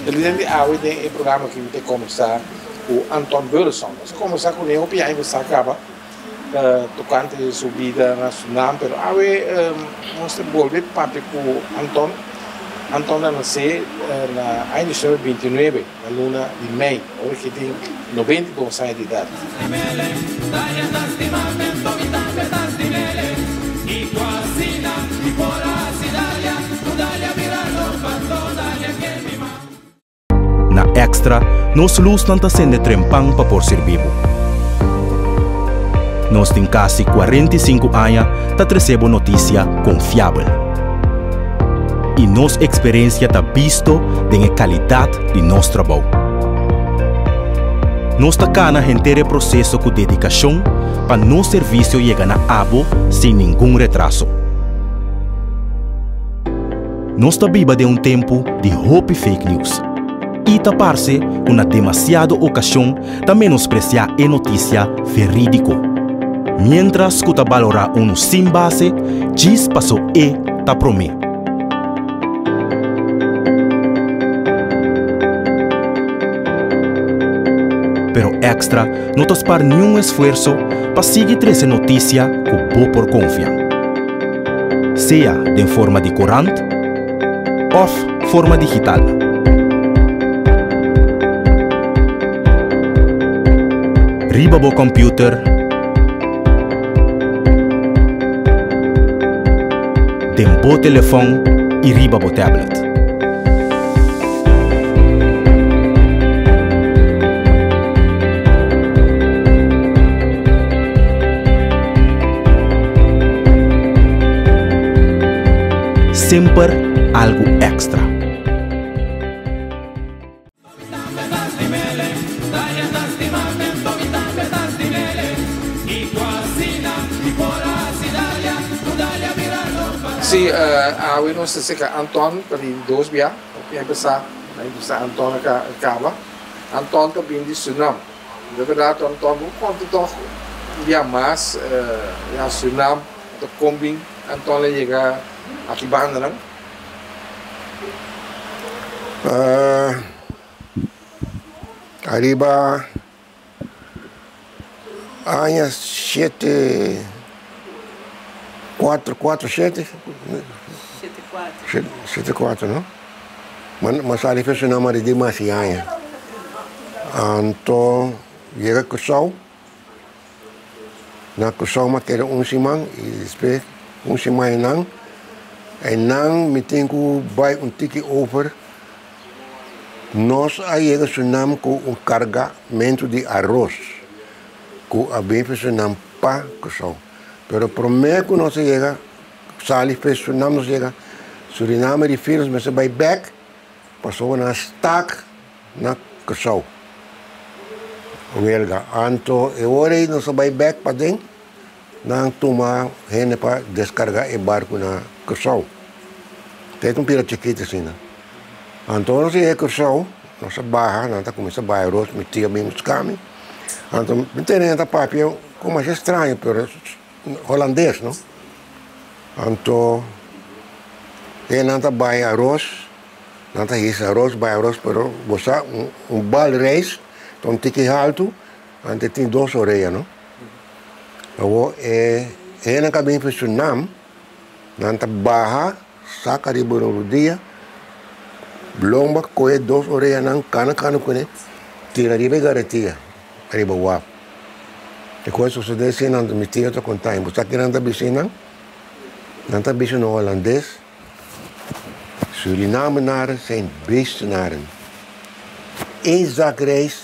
E dia di awe den e programa aki mi ta kombersá ku Anton Burleson. Nos a kombersá kuné hopi aña pasá kaba tokante su bida na Surinam, pero awe nos ta bolbe papia ku Anton. Anton a nasé na aña diesnuebe bintinuebe, na luna di mei, ora ke tin 92 aña di edat. Na Extra, nos lusnan ta sende trempan pa por sirbi bo. Nos tin kasi 45 aña ta trese bo notisia konfiabel. I nos eksperensia ta bisto den e kalidat di nos trabou. Nos ta kana henter e proseso ku dedikashon pa nos servisio yega na abo sin ningun retraso. Nos ta biba den un tempu di hopi fake news i ta parse ku na demasiado okashon ta menospresiá e notisia verídiko, miéntras ku ta balorá unu sin base djis paso e ta promé. Pero Extra no ta spar niun esfuerso pa sigui trese notisia ku bo por konfia. Sea den forma di korant òf forma digital. Riba bo kòmpiuter, den bo telefòn i riba bo tablet. Semper algu èkstra. Sí, awe nos ta seka Anton pa di dos bia. Hopi a empesá, a empesá Anton a kaba. Anton ta bin di Surinam. De bèrdat Anton bo konta tòg un bia mas ya Surinam ta kon bin Anton a yega aki bandanan. Ariba aña shete kuatro kuatro shete shete kuatro no mi sali for Surinam di masi aña anto yega Kòrsou na Kòrsou mi a keda un siman i despues un siman einan einan mi tin ku bai un tiki over. Nos a yega Surinam ku un kargamentu di aros ku a bin for Surinam pa Kòrsou. Pero promé ku nos a yega sali for Surinam nos yega Suriname rivier nos mester bai bèk pasobra nan a stak na Kòrsou welga. Anto e ora ei nos a bai bèk paden nan tuma hende pa deskargá e barku na Kòrsou. Ta un pira chikitu asina. Anto ora nos yega Kòrsou, nos a baha, nan ta kuminsá baha ros, mi tia bin buska mi. Anto mi tene nan ta papia ku masha straño, pero holandes no. Anto e nan ta baña aros, nan ta hisa aros, baña aros, pero bo sa un bal reis ta un tiki haltu, anto e tin dos orea no. Awor e hendenan ku a bin for Surinam. Nan ta baha, saka riba nan rudia, lomba kohe dos oreanan kana kana kuné, tira riba e garetia, riba wap. E kos sosodé si nan mi tio ta konta mi, bo sa ke nan ta bisa nan? Nan ta bisa na holandes. Surinamenaren zijn beestenaren. Eén zak rijst,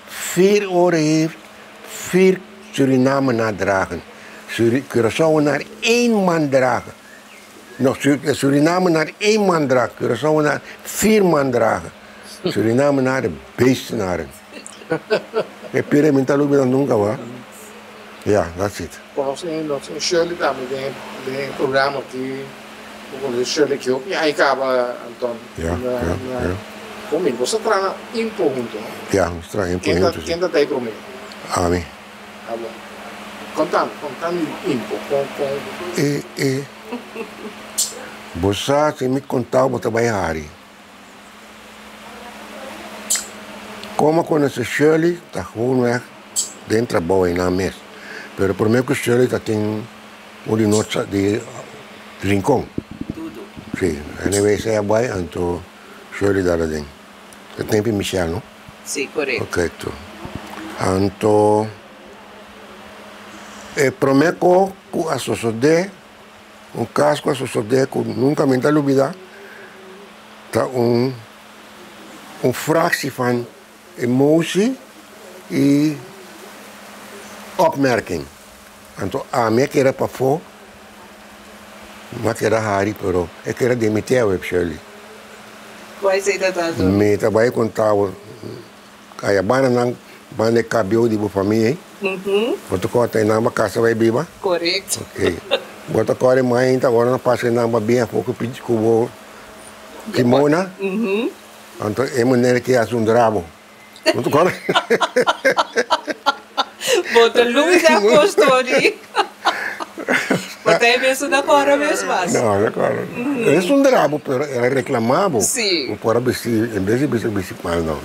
vier oren heeft, vier Surinamenaar dragen. Curaçaoenaar één man dragen. No, Surinamenaar één man dragen. Curaçaoenaar vier man dragen. Surinamenaren, beestenaren. E pire mi ta lubida nunca wa. Ja, that's it. Conoce nos tin Shirley tambe den den e programa aki. Bo conoce Shirley ki hopi aña caba Anton. Ja, ja, ja. Con bo sa traha impo hunto no? Ja, nos traha impo hunto si. Ken ta ta e prome? Ami. Ah bon. Conta mi, conta mi di impo. Con con. E e. Bo sa si mi contao bo ta bay hari. Como a conoce Shirley ta gewoonweg den trabou einan mes. Pero prome cu Shirley ta tin un di nos di Rincon. Dudu. Si, anyway esey a bay anto Shirley dal aden. E tempo Michelle no? Si, corecto. Corecto. Anto e prome co cu a sosode. Un kas ku a sosodé ku nunka mi ta lubidá ta un un fractie van emotie i opmerking. Anto ami a keda pafó, mi a keda hari pero e keda den mi tia web Shirley. Kua esei ta tanto? Mi ta bai konta bo Kaya banda nan banda e kabiou di bo famia ei. Bo ta kòrta e nan pa kasa bai biba. Korekto. Ok. Bo ta kòrda e mainta ora nan pasa e nan pa bin afó ku ku bo kimona. Anto e manera ke hasi un drabo. Bo ta kòrda? Bo ta lubida kos Tony. Bo ta e mesun na kòrda mes mas. No, no kòrda. Es un drabo pero el a reklamá bo. Si. Bo por a bisti en bes di bisti bisti mal no.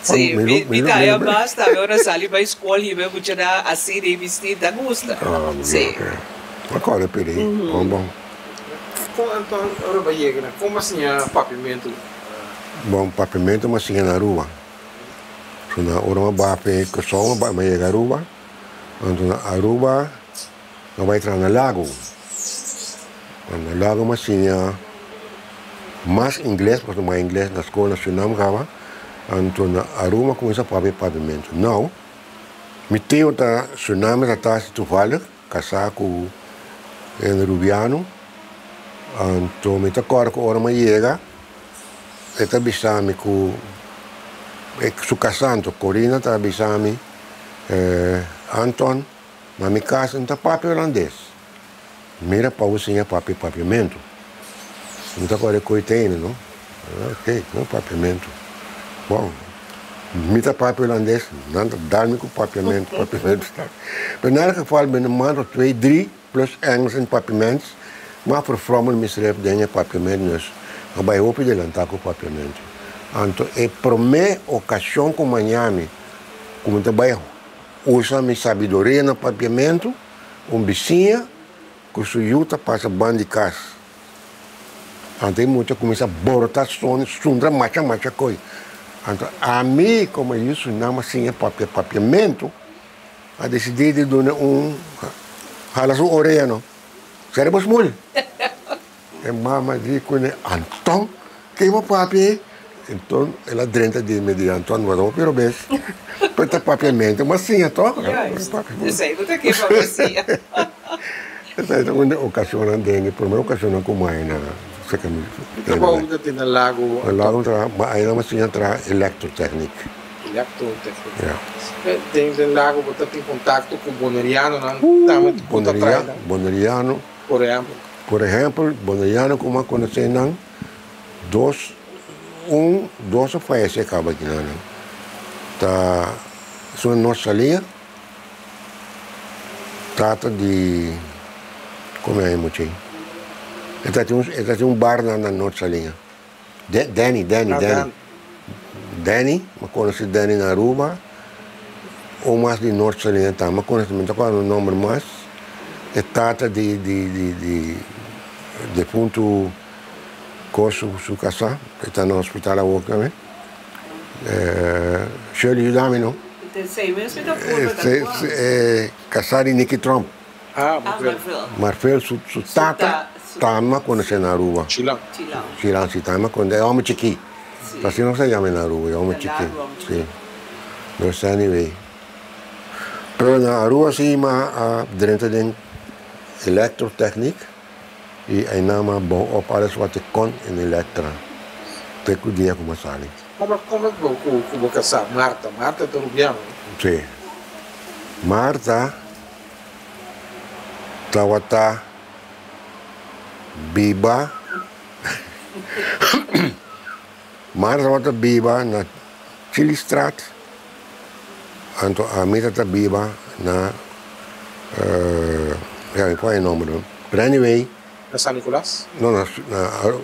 Si, mi ta haya mas tambe ora sali bai skol hiba e muchanan asina i bisti ta gusta. Si. Mi kòrda pidi. Bon bon. Kon anto ora bo a yega na kon bo a siña papiamentu? Bon, papiamentu mi a siña na Aruba. So na ora mi a baha p'e Kòrsou mi a yega Aruba. Anto na Aruba mi a bai traha na Lago. Na Lago mi a siña mas ingles pasobra mi a ingles na skol na Surinam kaba. Anto na Aruba mi a kuminsá papia papiamentu. Now, mi tio ta Suriname ta tasi toevallig kasá ku un Rubiano. Anto mi ta kòrda ku ora mi a yega e ta bisa mi ku su kasá anto Corina ta bisa mi, Anton, na mi kas no ta papia holandes. Mira pa bo siña papia papiamentu. Mi ta kore koe tene no. Ok, no papiamentu. Bon, mi ta papia holandes, nan ta dal mi ku papiamentu, papiamentu. Pero na elk geval binnen een maand of twee, drie, plus Engels en papiaments, m'a verfrommel mi schrift den e papiament dus a bai hopi delantá ku papiamentu. Anto e promé okashon ku maña mi ku mi ta bai usa mi sabiduria na papiamentu, un bisiña ku su yu ta pasa ban di kas. Anto e mucha kuminsá borotá soni, sundra macha macha koi. Anto ami komo yu su nan a siña papia papiamentu, a disidí di duna un hala su orea no. Sera bo smul. E mama di kuné, Anton, ke bo papia ei? Enton el a drenta di mi di, Anton, bo ta hopi robes. Pero ta papiamentu bo a siña tòg. Juist. Esei bo ta ke pa bo siña. Esei ta un di ocasionnan den e prome ocasionnan ku mi a na seka mi. Ki trabou bo ta tin na Lago, Anton? Na Lago mi traha, ma aina mi a siña traha electrotechniek. Electrotechniek. Ja. Den Lago bo ta tin contacto ku bonerianonan tambe ku ta traha nan? Boneriano. Por ehempel? Por ehempel, boneriano ku mi a konosé nan, dos, un, dos a fayesé kaba akinan. Ta su nos salia. Tata di como e mucha ei? E ta tin un e ta tin un bar na na Noord Saliña. Danny, Danny, Danny. Danny, mi a conoce Danny na Aruba. Un mas di Noord Saliña tambe mi a conoce, mi no ta acorda e nomber mas. E tata di di di di defuntu Cor su su casa, e ta na hospital awor tambe. Shirley yuda mi no. Sei mes mi ta purba ta kua. Kasá di Nicky Trump. Ah, Marvel. Marvel su su tata tambe mi a konosé na Aruba. Chilan. Chilan si tambe mi a konosé, e hòmber chikí. Asina nos ta yama na Aruba, e hòmber chikí. Si. Dus anyway. Pero na Aruba si mi a drenta den elektrotechniek i einan mi a bou op alles wat ik kon in elektra te ku dia ku mi a sali. Komo komo ku ku bo kasá Marta? Marta ta Rubiano, no? Si. Marta tabata biba Marta tabata biba na Chilistraat, anto ami tabata biba na ya mi pone e nomber no, pero anyway. Na San Nicolas? No, na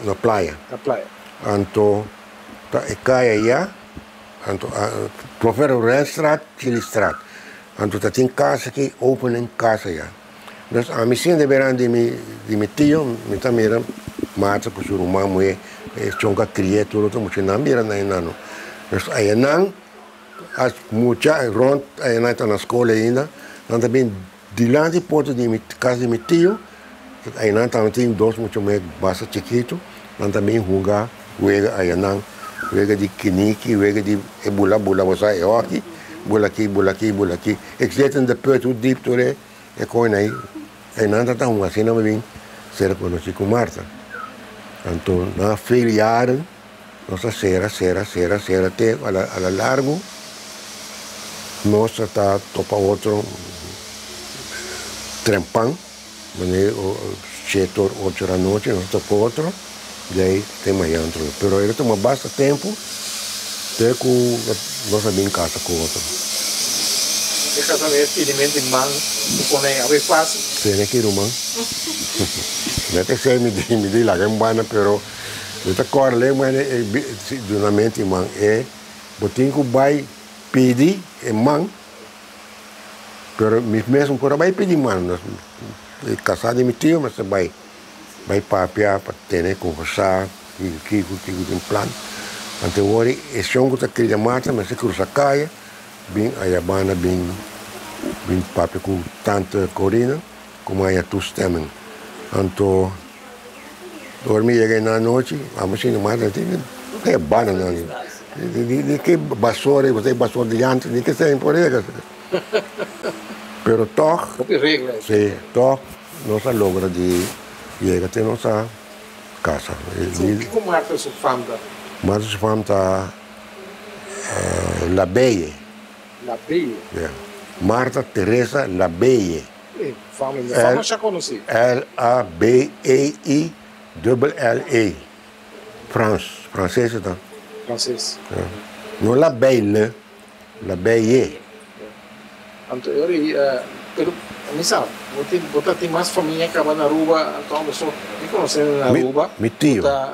na playa. Na playa. Anto ta e kaya ya. Anto Profer Renstraat, Chilistraat. Anto ta tin casa aki, opening casa ya. Dus ami sinta beran di mi di mi tio, mi ta mira Martha ku su ruman muhé, e chonka krié tur otro mucha nan mira nan enano. Dus ayanan as mucha rond ayanan ta na skol ainda, nan ta bin dilanti porta di mi kas di mi tio, ayanan tambe tin dos mucha muhé basta chikitu, nan ta bin hunga wega ayanan, wega di kiniki, wega di e bula bula bo sa e hoki, bula aki bula aki bula aki. Ik zit in de put, hoe diep tur e e koin ei, einan ta ta hunga asina mi bin ser konosí ku Martha. Anto na veel jaren nos a sera sera sera sera te a la a la largo nos a ta topa otro trempan manera shete or ocho or anochi nos a topa otro di ei te mañana trobe. Pero el a tuma basta tempu te ku nos a bin kasa ku otro. E kasa mi e pidimento di man ku pone awe fásil. Tene ki ruman. Net esei mi di mi di laga en banda pero mi ta kòrda lei manera e dunamento di man e bo tin ku bai pidi e man pero mi mes no por a bai pidi man e kasá di mi tio mester bai. Bai papia pa tene konversá kiko kiko kiko tin plan. Anto awor e shon ku ta kria mata mester krusa kaya bin aya banda bin bin papia ku tante Corina ku maya toestemming. Anto ora mi yega einan anochi amo sinti mata tin e banda nan di ke basora bo ta basora di antes ni ke esei por rega pero tog si tog. Nos a logra di yega te nos a casa. Kiko Martha su fam ta? Martha su fam ta Labeye. Labeye? Ya. Martha Teresa Labeye. E fam e fam masha konosí. L-A-B-E-I dubbel L-E. Frans, franses e ta. Franses. Ya. No Labeille. Labeye. Anto e ora ei, pero mi sa, bo tin, bo ta tin mas famia kaba na Aruba, anto boso, mi konosé na Aruba, Mi tio. ku ta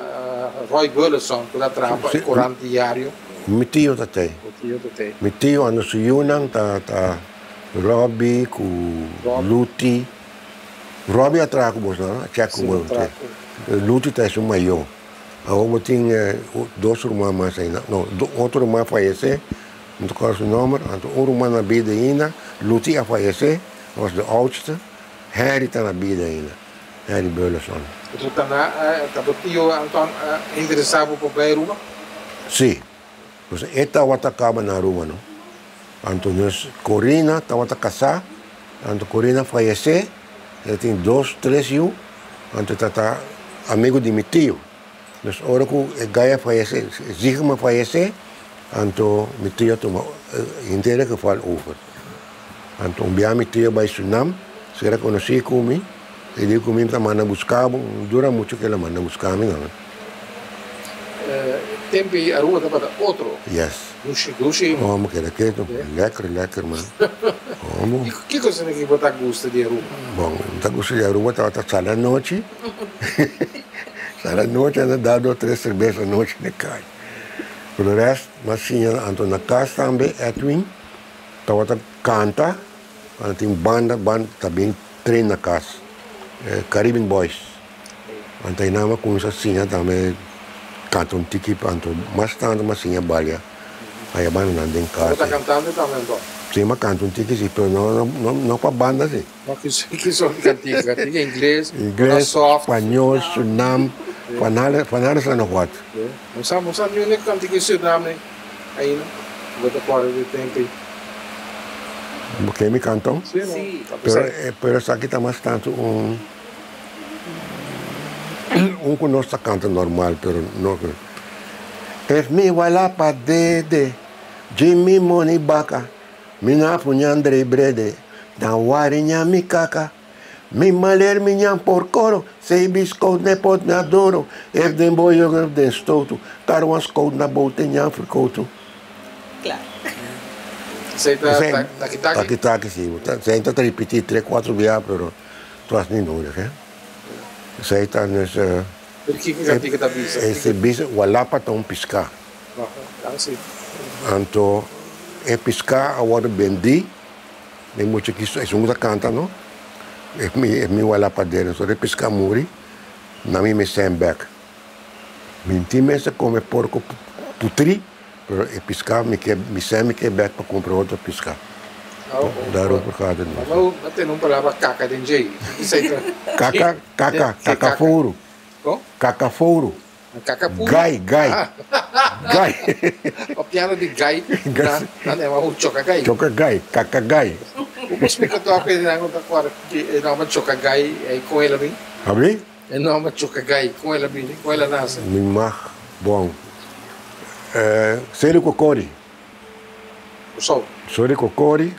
Roy Burleson, ku ta traha pa e korant diario. Mi tio ta tei. Bo tio ta tei. Mi tio anda su yunan ta ta Robbie ku Luti. Robbie a traha ku boso, no? A chèk ku bo. Si, a traha ku. Luti ta esun mayó. Awor bo tin dos ruman mas ainda, no, otro ruman a fayesé, no ta kòrda su nòmber, anto un ruman na bida ainda, Luti a fayesé, was de oudste, Henry ta na bida ainda, Henry Burleson. Otro ta na, ta bo tio Anton a interesá bo pa bai Aruba? Sí, pasobra e tabata kaba na Aruba no, anto nos Corina tabata kasá, anto Corina fayesé, e tin dos, tres yu. Anto ta ta amigo di mi tio. Dus ora ku e gai a fayesé, Zigma fayesé, anto mi tio a tuma henter e geval over. Anto un bia mi tio bai Surinam, sera konosí ku mi, e di ku mi ta manda buska bo, no dura muchu ku el a manda buska mi nan. Tempu ei Aruba tabata otro. Yes. Dushi, dushi. Homo keda ketu. Lekker, lekker man. Homo. Kiko esaki ki bo ta gusta di Aruba? Bon, mi ta gusta di Aruba tabata sali anochi. Sali anochi anda da dos tres serbes anochi na kai. Por lo rest, mi a siña anto na kas tambe Edwin tabata kanta, tabata tin banda, banda ta bin train na kas, Caribbean Boys. Anto einan mi a kuminsá siña tambe kanta un tiki, anto mas tantu mi a siña balia aya banda nan den Bo kas. ta kantante tambe anto? Si. Sí, m'a kanta un tiki sí, pero no, no, no pa banda sí. No, ki ki sort di kantika? Kantika ingles, una Ingles, soft. spañol, Surnam, van alles, van alles en nog wat. No sa, no sa niun e kantika di Surnam ei ainda. Bo ta kòrda di tempu ei. Bo ke mi kanta un? Sí, no. Sí. Ta Pero, p'esei. pero esaki ta mas tantu un, un ku nos ta kanta normal, pero no. Ef mi wala pa dede, Jimmy money baka, mi na puñan drei brede, dan wari ña mi kaka. Mi maler mi ñan por koro, sei biskout ne pot mi adoro, ef den boyo ef den stotu, kar wan skout na bote ñan frikotu. Klaar. Esei ta taki taki? Taki taki si. Esei ta ripití tres kuatro bia pero toas ni nodig he. Esei ta nes. Pero kiko kantika ta bisa? Esei bisa walapa ta un piská. Anto e piská a wòrdu bendí den mucha ki esun ku ta kanta no e mi e mi wala pader so e piská muri nan mi sèn bèk mi tin mester kome porko putrí pero e piská mi ke mi sèn mi ke bèk pa kumpra otro piská daarover gaat het niet. Kaka kaka kakaforu kakaforu. Gai, gai, gai. Papiando di gai, nan e wou choka gai. Choka gai, kaka gai. Bo por splika tok e nan ku ta kòrda ki e nòmber choka gai ei kon el a bin? Abi? E nòmber choka gai kon el a bini, kon el a nase? Mi mag bon. Seri Kokori. Kòrsou. Seri Kokori,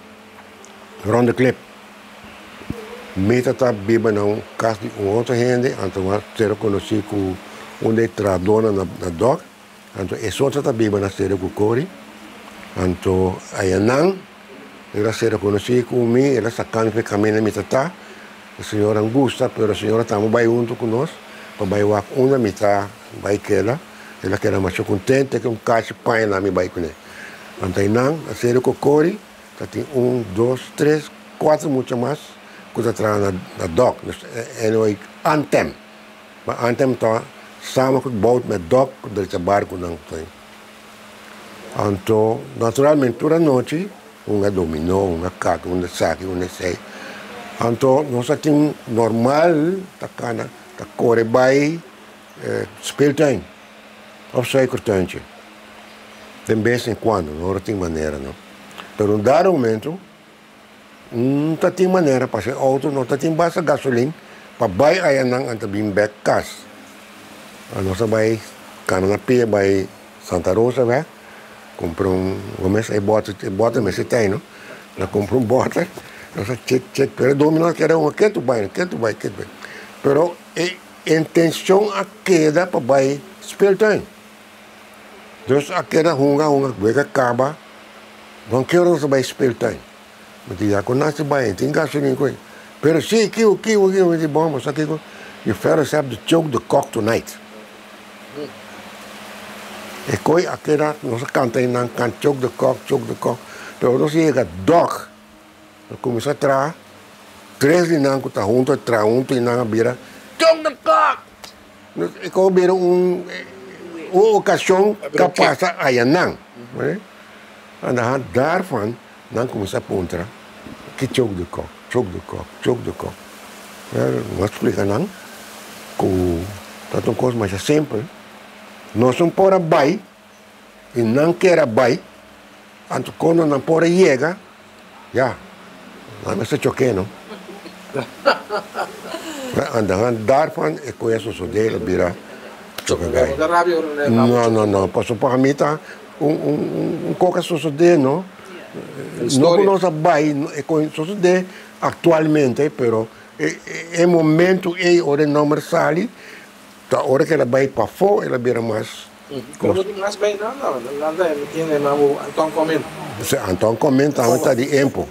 Ronde Klip. Mi ta ta biba na un kas di un otro hende, anto mi a ser konosí ku un di e trahadónan na dòk, anto esun ta ta biba na Sero Kukori, anto ayanan el a ser konosí ku mi, el a saka mi pa e kaminda mi ta ta, e señora gusta, pero e señora tambe bai huntu ku nos pa bai wak unda mi ta bai keda, el a keda masha kontento ke un kashi paña nan mi bai kuné, anto ayanan na Sero Kukori. Ta tin un, dos, tres, kuater mucha mas ku ta traha na na dòk. Dus anyway Anthem. Ma Anthem ta samengebouwd met dòk ku drecha barkunan ku ta ei. Anto naturalmente tur anochi un a dominó, un a kaka, un a esaki, un a esei. Anto nos a tin normal ta kana ta kore bai speeltuin òf suikertuintje. Den bes en kuando, no ora tin manera no. Pero un dado momento no ta tin manera pasobra e outo no ta tin basta gasolin pa bai ayanan anto bin bek kas. Nos a bai kana na pia bai Santa Rosa wèg kumpra un bo mes e bòter e bòter mester ta ei no. Nos a kumpra un bòter nos a chek chek pero e domi no a kere un ketu bai ketu bai ketu bai pero e intenshon a keda pa bai speeltuin. Dus a keda hunga hunga wega kaba don ki ora nos a bai speeltuin mi di ya ku nasi bai tin gasolin ku pero si kiu kiu kiu mi di bon bo sa kiko you fellas have to choke the cock tonight e koi a keda nos a kanta einan kan choke the cock choke the cock pero nos a yega dòk nos kuminsá traha tres di nan ku ta huntu a traha huntu i nan a bira choke the cock. E koe bira un okashon ka pasa ayanan. Anda daarvan nan kuminsá puntra ki choke de kok, choke de kok, choke de kok. Nos a splika nan ku ta un kos masha simpel. Nos no por a bai i nan kier a bai, anto kono nan por a yega, ya, nan mester choke no. Aan de hand daarvan e koe a sosode el a bira chokegai. No, no, no, pasobra pa mi ta un un un kos a sosode no, no ku nos a bai e koe sosode aktualmente pero e e momento ei ora e nomber sali Ta ora ku el a bai pafó el a bira mas Pero no tin mas bai nan no, nan ta metiendo e man Anton Comin. Si Anton Comin tambe ta di empo.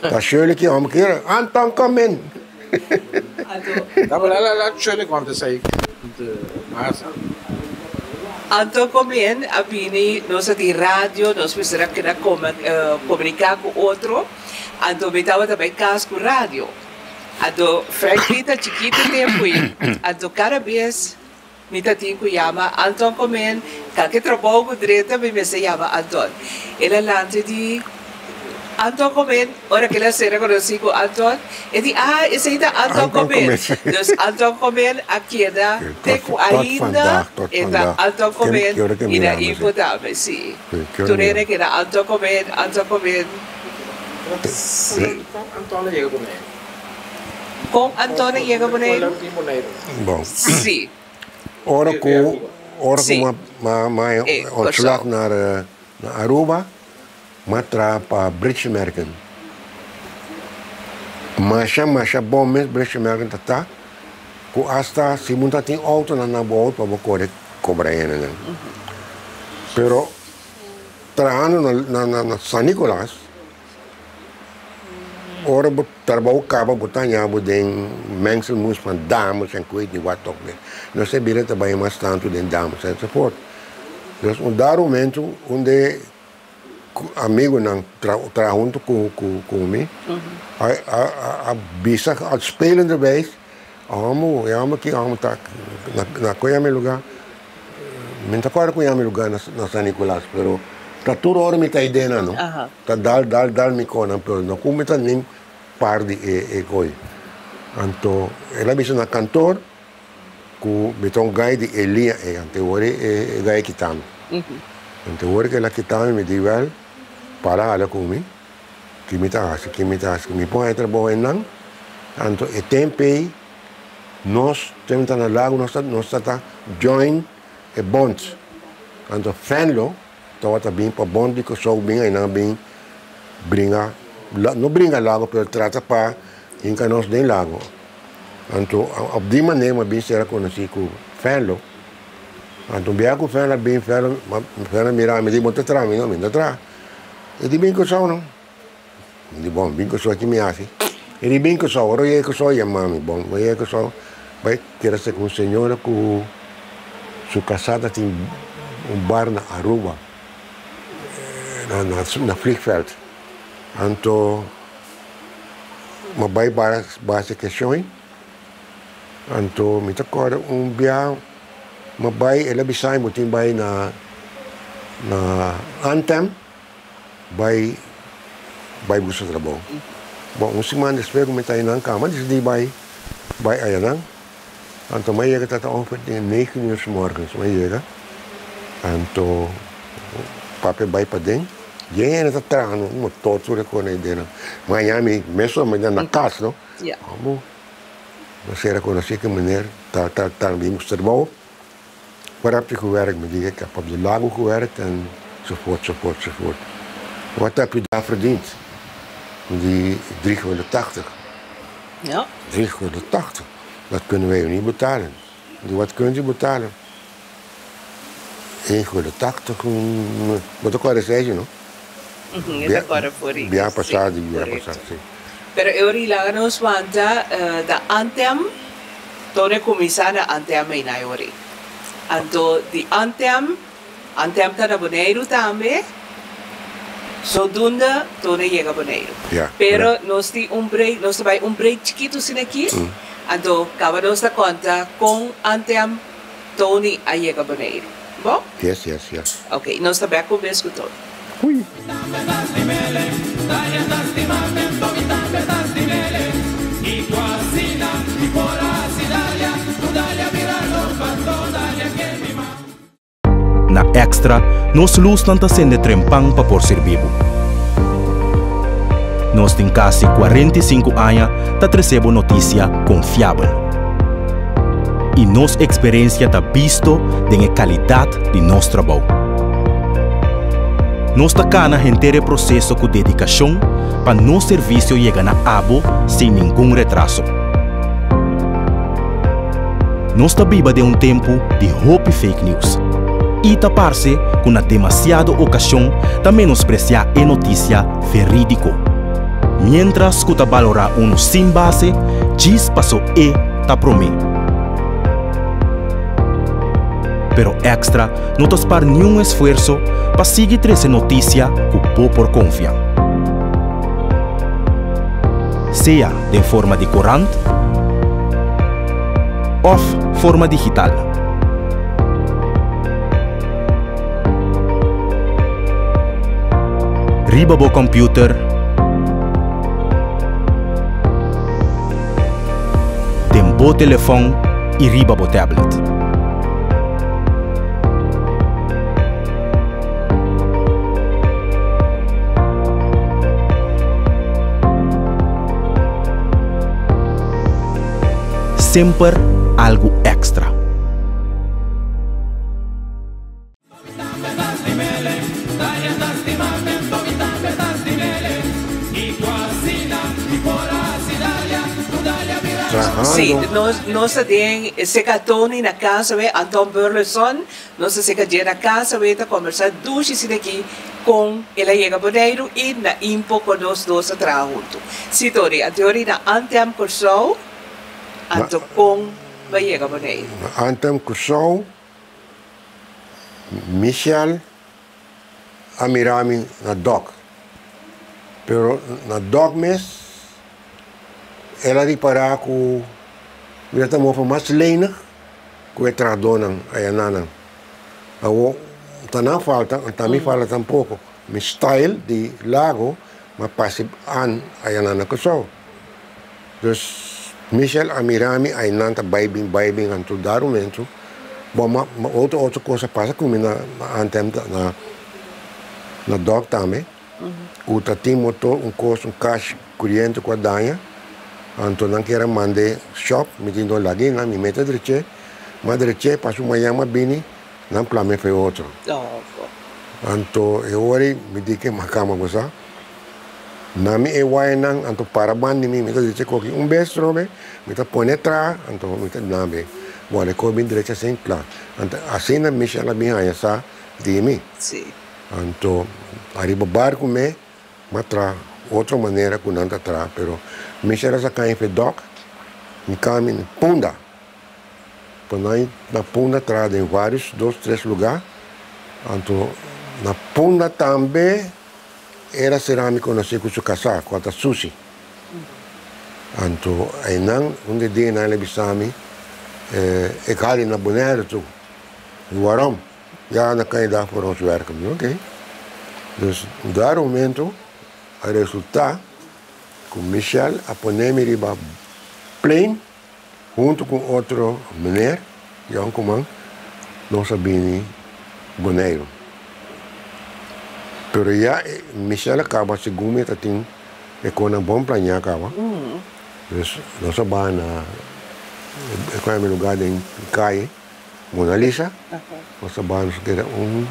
Ta Shirley ki homber kier Anton Comin. La la la Shirley konta esei mas. Anton Comin a bini nos a tin radio nos mester a keda komuniká ku otro anto mi tabata bai kas ku radio. Anto Franklin ta chikito tempu ei. Anto kada bes mi ta tin ku yama Anton Komen, kalke trabou ku drenta mi mester yama Anton. El a lanta di, Anton Comen, ora ku el a ser rekonosí ku Anton, e di, ah, esei ta Anton Comen. Dus Anton Comen a keda te ku ainda e ta Anton Comen i na Ivo tambe, sí. Tur hende keda Anton Comen, Anton Comen. Sí. Kon Anton a yega Boneiru? Kon Anton a yega Boneiru? Sí. Ora ku ora ku ma ma ontslag naar Aruba, m'a traha pa Bridgemerken. Masha masha bon mes Bridgemerken ta ta ku asta si bo ta tin outonan na bo outo pa bo kore kobra hendenan. Pero trahando na na na San Nicolas ora bo trabou kaba bo ta haña bo den mengselmoes van dames en ku weet niet wat toch meer. Nos e bira ta bai mas tantu den dames enzovoort. Dus un dado momento unda amigunan traha huntu ku mi a bisa al spelenderwijs amo e amo aki amo ta na ku yama e luga mi no ta kòrda ku yama e luga na San Nicolas pero ta tur ora mi ta aidena no ta dal dal dal mi konan pero no ku mi ta nin par di e koi anto el a bisa na kantor ku mi ta un gai di e liña ei anto e wor e gai a kita mi. Anto e wor ku el a kita mi mi di wèl para hala ku mi ki mi ta hasi ki mi ta hasi mi por haña trabou einan anto e tempu ei nos tempu ta na lago nos ta nos ta ta join e bond anto Venlo tabata bin pa bond di Kòrsou bin einan bin bringa no bringa lago pero trata pa hinka nos den lago. Anto op di manera mi a bin sera konosí ku Venlo. Anto un bia ku Venlo a bin, Venlo, Venlo a mira mi di, bo ta traha? Mi no, mi no ta traha. E di bin Kòrsou no. Mi di bon, bin Kòrsou ki mi hasi? E di bin Kòrsou, ora yega Kòrsou yama mi. Bon, mi yega Kòrsou bai keda ser ku un señora ku su kasá ta tin un bar na Aruba, na na vliegveld. Anto. Mi a bai base keshon anto mi ta kòrda un bia mi a bai el a bisa mi bo tin bai na na Anthem bai bai buska trabou. Bon un siman despues ku mi ta einan kaba mi a disidí bai bai ayanan anto mi a yega ta ta ongeveer negen uur s'morgens mi a yega anto papia bai paden. Yen hende ta traha no motor tur e kona ei den. Miami mesun a manda na kas no. Amo a sera konosí ku meneer tal tal tal mi moest trabou. Waar heb je gewerkt? Mi di ik heb op de lago gewerkt en zovoort zovoort zovoort. Wat heb je daar verdiend? Mi di drie gulden tachtig. Drie gulden tachtig? Dat kunnen wij u niet betalen. Mi di wat kunt u betalen? Eén gulden tachtig, bo ta kòrda esei no? E ta kòrda for i. Bia pasá di bia pasá, si. Pero e ora i laga nos wanta ta Anthem, Tony kuminsá na Anthem einan e ora ei. Anto di Anthem, Anthem ta na Boneiru tambe, zodoende Tony yega Boneiru. Pero nos tin un break, nos ta bai un break chikitu asina aki, anto kaba nos ta konta kon Anthem Tony a yega Boneiru. Bo? Yes, yes, yes. Ok, nos ta bek un bes ku Tony. Hui. Na Extra, nos lusnan ta sende trempan pa por sirbi bo. Nos tin kasi 45 aña ta trese bo notisia konfiabel. I nos eksperensia ta bisto den e kalidat di nos trabou. Nos ta kana henter e proseso ku dedikashon pa nos servisio yega na abo sin ningun retraso. Nos ta biba den un tempu di hopi fake news. I ta parse ku na demasiado okashon ta menospresiá e notisia verídiko. Miéntras ku ta balorá unu sin base djis paso e ta promé. Pero Extra no ta spar niun esfuerso pa sigui trese notisia ku bo por konfia. Sea den forma di korant òf forma digital. Riba bo kòmpiuter. bo telefòn i riba bo tablet. Semper algu èkstra. Sí, Trahando. nos, nos ta den seka Tony na casa we, Anton Burleson, nos ta seka dje na casa we ta combersa dushi asina aki con el a yega Boneiru y na Impo con nos dos a traha hunto. Sí Tony, anteori na Anthem Kòrsou, anto con bo a yega Boneiru? Na Anthem Kòrsou Michel a mira mi na dòk, pero na dòk mes el a ripará ku mi ta mofa mas lenig ku e trahadónan ayanánan. Awor ta nan falta, ta mi falta tampoko. Mi style di lago m'a pasa an ayanan na Kòrsou. Dus Michel a mira mi aynan ta bai bin bai bin anto dar momento bon ma otro otro cosa pasa cu mi na Anthem na na dok tambe cu ta tin motor un cos un cash curiente cu a daña anto nan kier a mande shop mi tin don laga eynan mi mete dreche ma dreche pasobra mañana mi a bini nan plame pa e otro anto e ora ey mi di ke makama bo sa. Na mi e wayanan anto para banda di mi, mi ta dice koki un bes trobe, mi ta pone tra, anto mi ta nabe. Bon, e koe bin drecha sin kla. Anto asina Michel a bin haña sa di mi. Anto ariba barku me, m'a tra otro manera ku nan ta tra, pero Michel a saka efe dòk, mi kami na Punda. Por nan na Punda tra den vários, dos, tres lugá. Anto na Punda tambe. Era será mi konosé ku su kasá, kual ta Susi. Anto einan un di dianan el a bisa mi, Ik haal je naar Bonaire toe. Waarom? Ja, dan kan je daar voor ons werken. Mi oké. Dus daar momento a resultá ku Michel a pone mi riba plein huntu ku un otro meneer, yònkuman, nos a bini Boneiru. Pero ya Michel a kaba segun mi ta tin e konan bon planeá kaba. Dus nos a baha na e kua mi lugá den kaye Mona Lisa. Nos a baha nos a keda un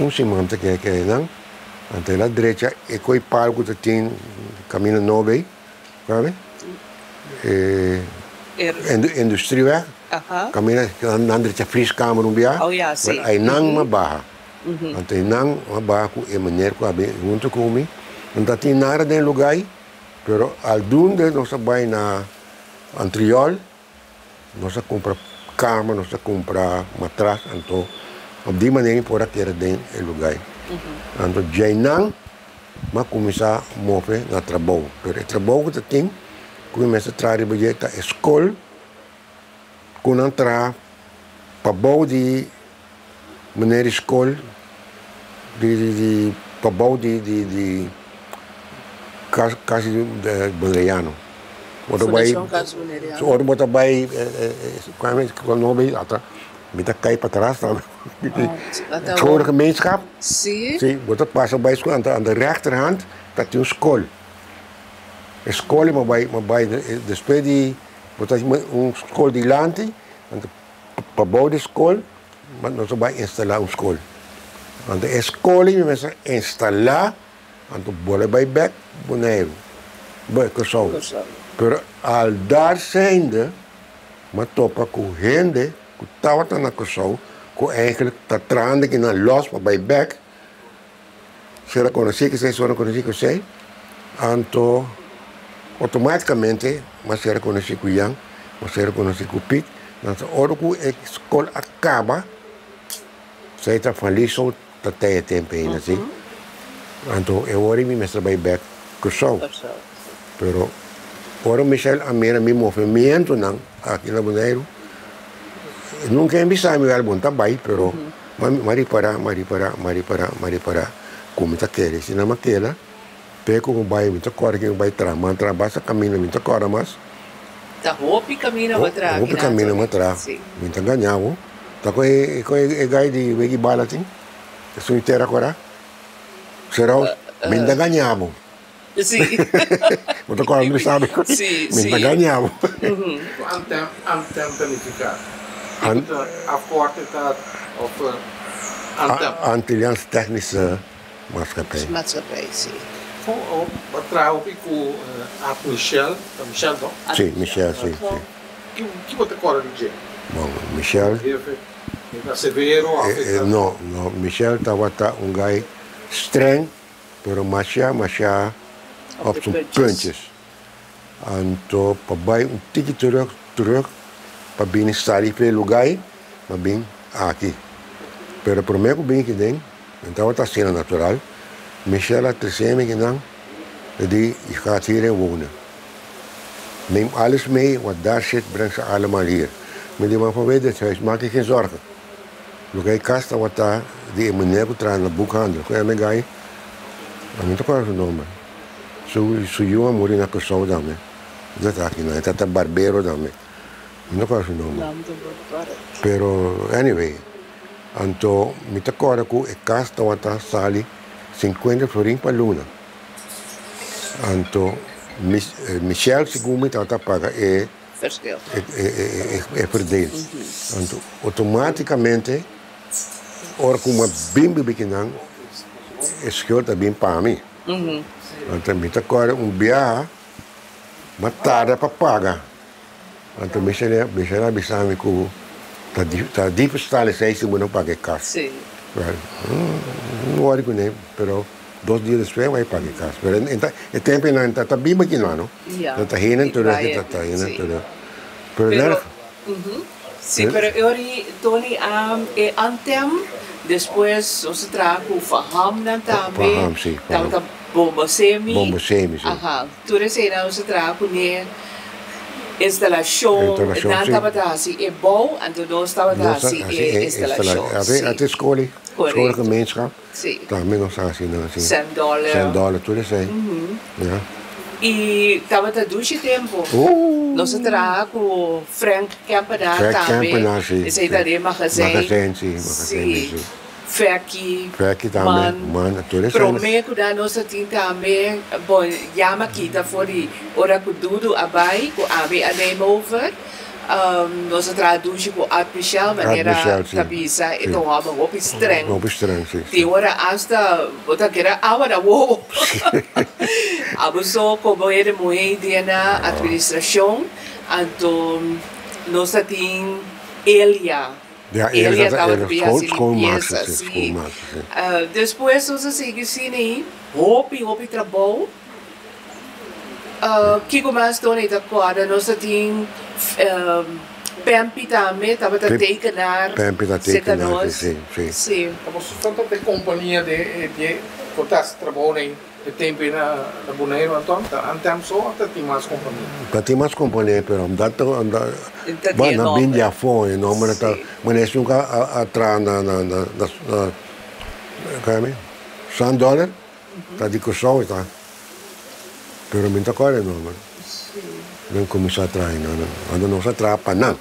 un siman ta keda keda einan. Anto el a drecha e koi palu ku ta tin kaminda nobo ei. Sabe? E Industrieweg. Camina nan drecha vrieskamer un bia. Oh ja, si. Einan m'a baha. Anto einan m'a baha ku e meneer ku a bin hunto ku mi. No ta tin nada den lugar ei, pero aldoende nos a bai na Antriol, nos a kumpra kama, nos a kumpra matras, anto op di manera mi por a keda den e lugar ei. Anto djeinan M'a kuminsá move na trabou, pero e trabou ku ta tin ku mi mester traha riba dje ta e skol ku nan traha pa bou di meneer di skol di di di pa bou di di di kas kas di Boneriano. Bo ta bai Fundashon Kas Boneriano. Ora bo ta bai ata Mi ta kai patras tambe. Schoolgemeenschap. Sí. Sí, bo ta pasa bai school, anto aan de rechterhand ta tin un school. E school bo bai, bo bai despues di bo ta un school dilanti, anto pabou di school nos a bai instala un school. Anto e school ei mi mester instala, anto bo lo bai bek Boneiru, bai Kòrsou. Pero al daar zijnde. M'a topa ku hende ku tabata na Kòrsou ku eigenlijk ta trahando aki nan lòs pa bai bèk. Sera konosí ku esei, sora konosí ku esei. Anto outomátikamente m'a sera konosí ku Jan, m'a sera konosí ku Piet. Anto ora ku e skol a kaba, esei ta van Lieshout ta tei e tempu ainda si. Anto e ora mi mester bai bèk Kòrsou. Pero ora Michel a mira mi movimientonan aki na Boneiru, nunka e bisa mi wèl bon ta bai, pero m'a ripará, m'a ripará, m'a ripará, m'a ripará ku mi ta kere. Si nan m'a keda, p'e ku mi bai mi ta kòrda ke mi bai traha, m'a traha basta kaminda mi ta kòrda mas. Ta hopi camina bo traha Hopi camina bo traha. Mi ta gaña bo. Ta cu e e guy di Wegi Bala tin? Esun di tera cora? Serou, mi ta gaña bo. Si. Bo ta corda mi sabi cu mi ta gaña bo. Kico Antem Antem ta nifica? Kico ta afkorte ta of Antem? Antilliaanse Technische Maatschappij. Maatschappij, si. Bo a traha hopi cu Art Michel, ta Michel toch? Si, Michel, si, si. Ki bo ta corda di dje? Bon, Michel. Jefe, e ta severo of e ta. No, no, Michel tabata un guy streng, pero masha, masha op su puntjes. Anto pa bai un tiki terug, terug pa bini sali p'e lugai, pa bin aki. Pero prome ku bin kiden, mi tabata asina natural, Michel a trese mi kinan, e di, je gaat hierin wonen. Neem alles mee wat daar zit, breng ze allemaal hier. Mi di, maar vanwege dit huis maak je geen zorgen. Loke e kas tabata di e meneer ku traha na boekhandel, ku e gai, mi no ta kòrda su nomber. Su su yu a muri na Kòrsou tambe. Dat aki nan. E tata barbero tambe. Mi no kòrda su nomber. Pero anyway, anto mi ta kòrda ku e kas tabata sali sinkuenta florin pa luna. Anto Michel segun mi tabata paga e e verdeel. Anto outomaticamente ora ku mi a bin bibi kinan e schuld a bin pa mi. Anto mi ta kòrda un biaha mi a tarda pa paga. Anto Michel Michel a bisa mi ku ta ta diefstal esei si bo no paga e kas. Wèl, no wòri kuné, pero dos dia despues mi a paga e kas. Pero e tempu einan ta ta biba kinan no. Ta ta hende terug ta ta hende terug. Pero nerg. Sí, pero e ora Tony a e Antem, despues nos a traha ku Fahamnan tambe. Faham, sí, Faham. Tabata Bombo Semi. Bombo Semi, sí. Aha, tur eseinan nos a traha kuné instalashon, Instalashon, nan sí. tabata hasi e bou, anto nos tabata Nos hasi hasi e e instalashon, instala, sí. Ate skol, Korekto. skolgemeenschap. Sí. Tambe nos a hasi nan así. Cent dollar. Cent dollar, tur esei. Ja. I tabata dushi tempu. Nos a traha ku Frank Kempenaar Frank tambe. Kempenaar, si. Esei ta den magazijn. Magazijn, si, magazijn, Si. si. Fekkie. Fekkie tambe, Man. man, tur esei. Promé ku nan nos a tin tambe, bon, ya mi a kita for di ora ku Dudu a bai, ku ami a neem over. Nos a traha dushi ku Art Michel, manera ta bisa e ta un hòmber hopi streng. Hopi streng, si. Tin ora asta bo ta keda awa na wowo. Abo so komo hende muhé den na administrashon, anto nos ta tin Elia. Ja, Elia Elia tabata bin hasi limpiesa, si. Despues nos a sigui asina, hopi hopi trabou. Kiko mas Tony ta kòrda? Nos ta tin Pempi tambe tabata tekenaar Pempi ta serka tekenaar, nos. si, si. Si. Ta boso ta ta e kompania de de ku ta hasi trabou na e tempu ei na Boneiru anto? Ta Antem so òf ta tin mas kompania? Ta tin mas kompania pero omdat ta Ta tin e bo nan bin nòmber. di afó e nòmber ta Si. manera esun ku a traha na na na na kami San Dollar. Ta di Kòrsou e ta. Pero mi no ta kòrda e nòmber. Nan kuminsá traha ei nan. Ando nos a traha pa nan.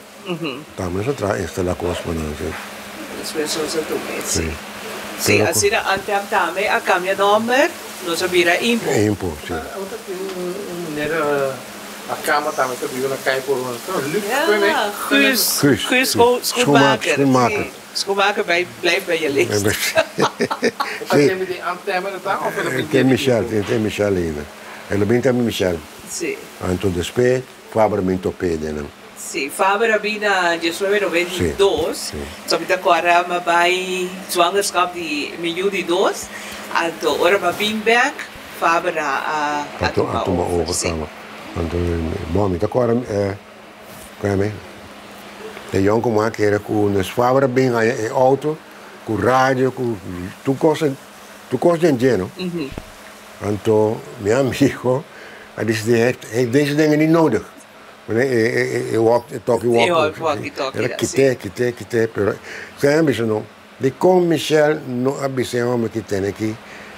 Tambe nos a traha instalá kos pa nan, si. Despues nos a tuma e, si. Si. Si, asina Anthem tambe a kambia nòmber, nos a bira Impo. Impo, si. Tabata tin un manera a kama tambe ta biba na Kai Corona. Luc, Ja, Guus. Guus. Guus Schoenmaker. Schoenmaker. Schoenmaker bij blijf bij je leest. Sí. Te Michel, te Michel ainda. El a bin tambe Michel. Sí. Anto despues Faber a bin top'é den nan. Sí, Faber a bin na diesnuebe 92. Sí. So mi ta kòrda mi a bai zwangerschap di mi yu di dos. Anto ora mi a bin bèk, Faber a a tuma tuma over. Sí. Anto, bon, mi ta kòrda Kome? E yonkuman kere ku nos fabra bin haña e outo ku radio ku tur kos tur kos den dje no. Anto mi amigo a disidi hij heeft deze dingen niet nodig. E e walk e talkie walkie. El a kite kite kite pero esei a bisa no dikon Michel no a bisa e hòmber ki tene aki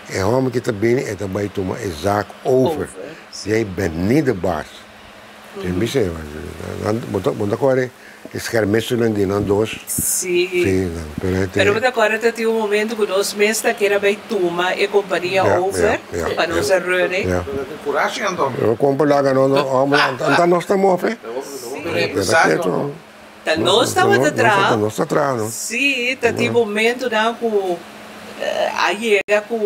e hòmber ki ta bini e ta bai tuma e zaak over. Jij bent niet de baas. En bis'é, bo ta, bo ta kòrda e schermutseling di nan dos? Sí. Sí, nan, pero e Pero bo ta kòrda ta tin un momento ku nos mes ta kere bai tuma e kompania over pa nos a run e. Ja. Bo ta tin kurashi anto. Bo kompa laga nos, no, hòmber, anta nos ta mofe. Sí. Ta nos tabata traha. Ta nos ta traha, no? Sí, ta tin momentonan ku a yega ku